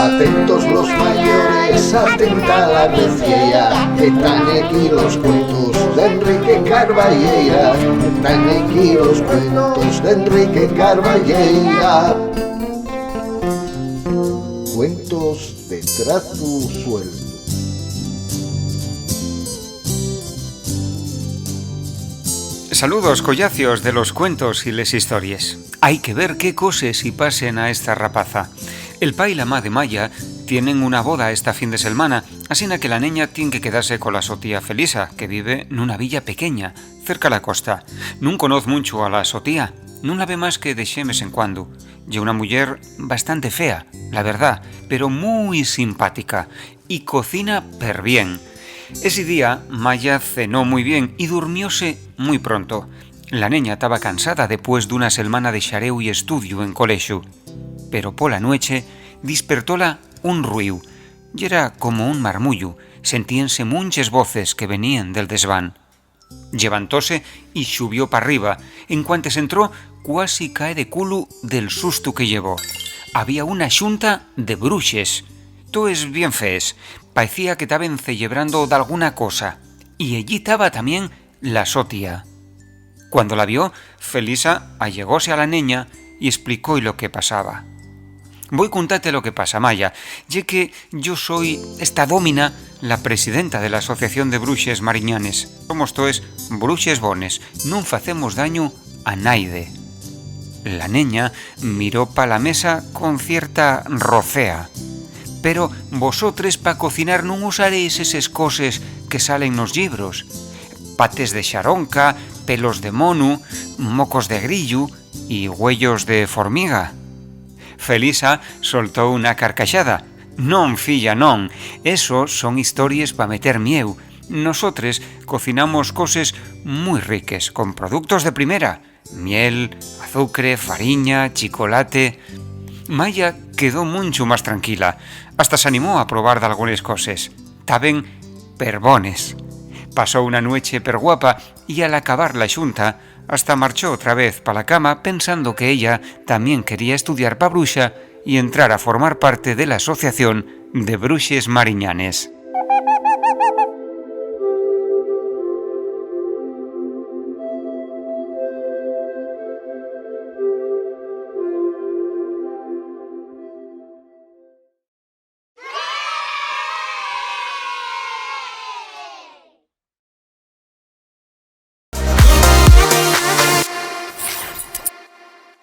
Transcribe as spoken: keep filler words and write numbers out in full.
Atentos los mayores, atenta la veciella, que tán aquí los cuentos d'Enrique Carballeira, que tán aquí los cuentos d'Enrique Carballeira. Cuentos de trazu sueltu. Saludos, collacios de los cuentos y les histories. Hai que ver qué coses-y pasen a esta rapaza. El pa y la ma de Maya tienen una boda esta fin de selmana, asina que la neña tien que quedase cola so tía Felisa, que vive nuna villa pequeña, cerca la costa. Nun conoz munchu a la so tía, nun la ve más que de xemes en cuando. Ye una muyer bastante fea, la verdá, pero mui simpática, y cocina perbién. Esi día, Maya cenó mui bien y durmióse mui pronto. La neña taba cansada depués d'una selmana de xareu y estudiu en colexu. Pero pola nueche dispertóla un ruíu. Yera como un marmullu, sentíense munches voces que veníen del desván. Llevantóse y xubió p'arriba. En cuantes entró, cuasi cae de culu del sustu que llevó. Había una xunta de bruxes, toes bien fees. Paecía que taben celebrando dalguna cosa. Y ellí taba tamién la so tía. Cuando la vio, Felisa allegóse a la neña y esplicó-y lo que pasaba. Voi contate lo que pasa, Maya. Ye que yo soi esta dómina la presidenta de la Asociación de Bruxes Mariñanes. Somos toes bruxes bones, nun facemos dañu a naide. La neña miró pa la mesa con cierta rocea. Pero vosotres pa cocinar nun usaréis eses coses que salen nos llibros. Pates de xaronca, pelos de monu, mocos de grillu y güeyos de formiga. Felisa soltó una carcaxada. Non, filla, non. Eso son histories pa meter mieu. Nosotres cocinamos coses mui riques, con productos de primera. Miel, azucre, fariña, chicolate. Maya quedó muncho más tranquila. Hasta s'animó a probar dalgunes coses. Taben perbones. Pasó una nueche perguapa y al acabar la xunta, hasta marchó otra vez pa la cama pensando que ella tamién quería estudiar pa bruxa y entrar a formar parte de la Asociación de Bruxes Mariñanes.